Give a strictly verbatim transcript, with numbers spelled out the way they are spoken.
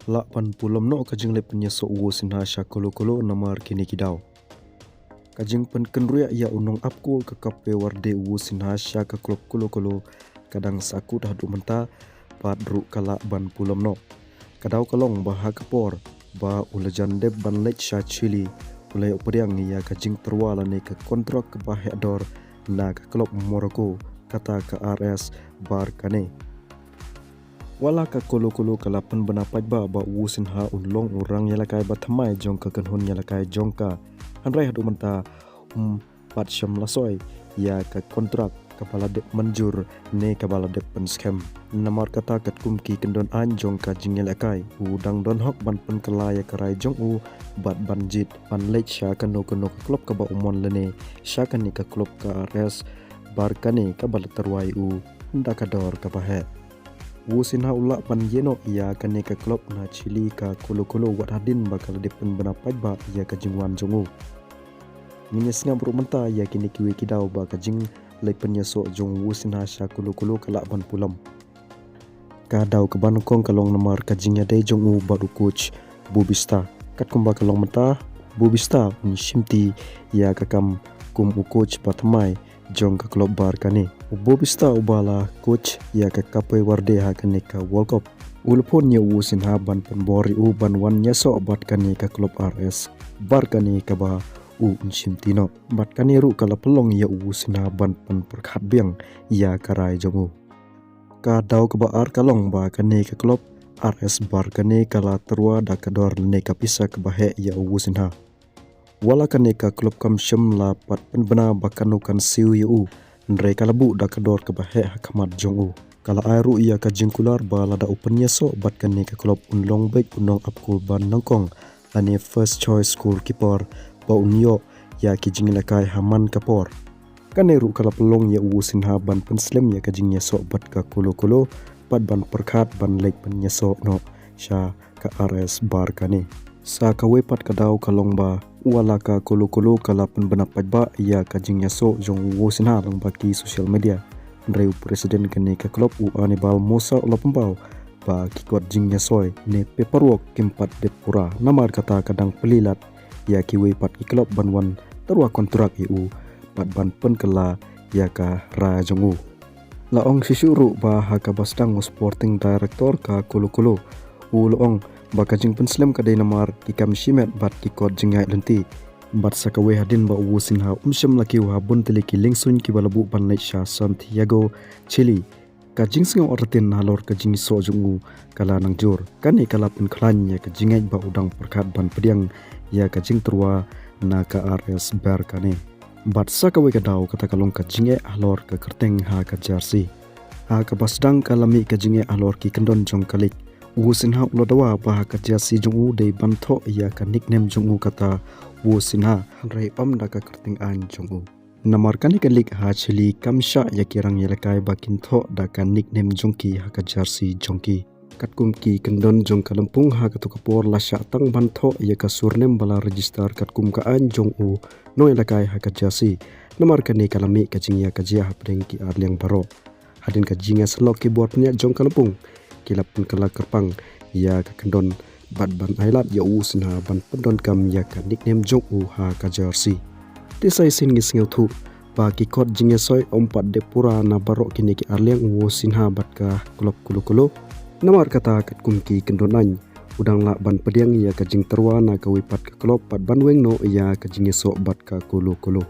Lah ban pulom noh ka jingleit pynïasoh u Sinha sha Kolo Kolo namar kine ki daw. Ka jingpynkynriah ïa u nongap kol ka Kape Warde u Sinha sha ka klub Kolo Kolo ka dang sahkut haduh mynta, bad ruh ka lah ban pulom noh. Ka daw ka long ba ha ka por ba u la jan dep ban leit sha Chile, u la ïoh pdiang ïa ka jingtyrwa lane ka kontrak kaba heh dor na ka klub Morocco, kata ka R S Berkane. Wat la ka Kolo Kolo ka la pynbna paidbah ba u Sinha un long u rangïalehkai ba thymmai jong ka kynhun ïalehkai jong ka, hynrei haduh mynta um pat shym la soi ïa ka kontrak kaba la dep mynjur ne kaba la dep pynskhem. Namar kata, katkum ki kyndon aiñ jong ka jingïalehkai, u dang don hok ban pynkylla ïa ka rai jong u bad ban jied ban leit sha kano kano ka klub kaba u mon lane sha kane ka klub ka R S Berkane kaba la tyrwa ïa u da ka dor kaba heh. U Sinha u lah ban ïeh noh ïa kane ka klub na Chile ka Kolo Kolo wat hadien ba ka la dep pynbna paidbah ïa ka jingwan jong u. Ngin ïa sngap ruh mynta ïa kine kiwei ki daw ba ka jingleit pynïasoh jong u Sinha sha Kolo Kolo ka lah ban pulom. Ka daw kaba nyngkong ka long namar ka jingïadei jong u bad u coach Bobby Starr. Katkum ba ka long mynta, Bobby Starr un shimti ïa ka kam kum u coach ba thymmai jong ka klub Berkane. U Bobby Starr uba la coach ïa ka Kape Warde ha kane ka World Cup, u la phone ïa u Sinha ban pynbor ïa u ban wan ïasoh bad kane ka klub R S Berkane kaba u un shimti noh. Bad kane ruh ka la pynlong ïa u Sinha ban pynpyrkhat biang ïa ka rai jong u. Ka daw kaba ar ka long ba kane ka klub R S Berkane ka la tyrwa da ka dor lane ka pisa kaba heh ïa u Sinha. Wat la kane ka klub kam shym la pat pynbna ba kano kan siew ïa u, hynrei ka la buh da ka dor kaba heh ha khmat jong u. Ka la ai ruh ïa ka jingkular ba lada u pynïasoh bad kane ka klub un long beit u nongap kol ba nyngkong lane first choice goalkeeper ba un ïoh ïa ki jingïalehkai ha man ka por. Kane ruh ka la pynlong ïa u Sinha ban pynslem ïa ka jingïasoh bad ka Kolo Kolo bad ban pyrkhat ban leit pynïasoh noh sha ka R S Berkane. Sa kawei pat ka daw ka long ba wat la ka Kolo Kolo ka la pynbna paidbah ïa ka jingïasoh jong u Sinha lyngba ki social media, hynrei u president kane ka klub u Anibal Moussa u la pynpaw ba ki kot jingïasoi ne paperwork kim pat dep pura, namar kata ka dang plie lad ïa kiwei pat ki klub ban wan tyrwa kontrak ïa u bad ban pynkylla ïa ka rai jong u. La ong shisha ruh ba ha kaba sdang u sporting director ka Kolo Kolo, u la ong ba ka jingpynslem ka dei namar ki kam shimet bad ki kot jingïaid lynti. Bad sa kawei hadien ba u Sinha um shym la kiew ha bun tylli ki liengsuiñ kiba la buh ban leit sha Santiago, Chile, ka jingsngew artatien halor ka jingïasoh jong u ka la nang jur. Kane ka la pynkhlaiñ ïa ka jingngeit ba u dang pyrkhat ban pdiang ïa ka jingtyrwa na ka R S Berkane. Bad sa kawei ka daw kata ka long ka jingeh halor ka kyrteng ha ka jersey. Ha kaba sdang ka la mih ka jingeh halor ki kyndon jong ka lig, u Sinha u la dawa ba ha ka jersey jong u dei ban thoh ïa ka nickname jong u kata u Sinha, hynrei ym da ka kyrteng aiñ jong u. Namar kane ka lig ha Chile kam shah ïa ki rangïalehkai ba kin thoh da ka nickname jong ki ha ka jersey jong ki. Katkum ki kyndon jong ka lympung, ha kato ka por la shah tang ban thoh ïa ka surname ba la register katkum ka aiñ jong u nongïalehkai ha ka jersey. Namar kane ka la mih ka jingïakajia hapdeng ki arliang baroh. Hadien ka jingïasyllok, ki bor pynïaid jong ka lympung ki la pynkylla kyrpang ïa ka kyndon bad ban ailad ïa u Sinha ban pyndonkam ïa ka nickname jong u ha ka jersey. Te sa shisien ngi sngewthuh ba ki kot jingïasoi ym pat dep pura na baroh kine ki arliang, u Sinha bad ka klub Kolo Kolo. Namar kata, katkum ki kyndon aiñ, u dang lah ban pdiang ïa ka jingtyrwa na kawei pat ka klub bad ban weng noh ïa ka jingïasoh bad ka Kolo Kolo.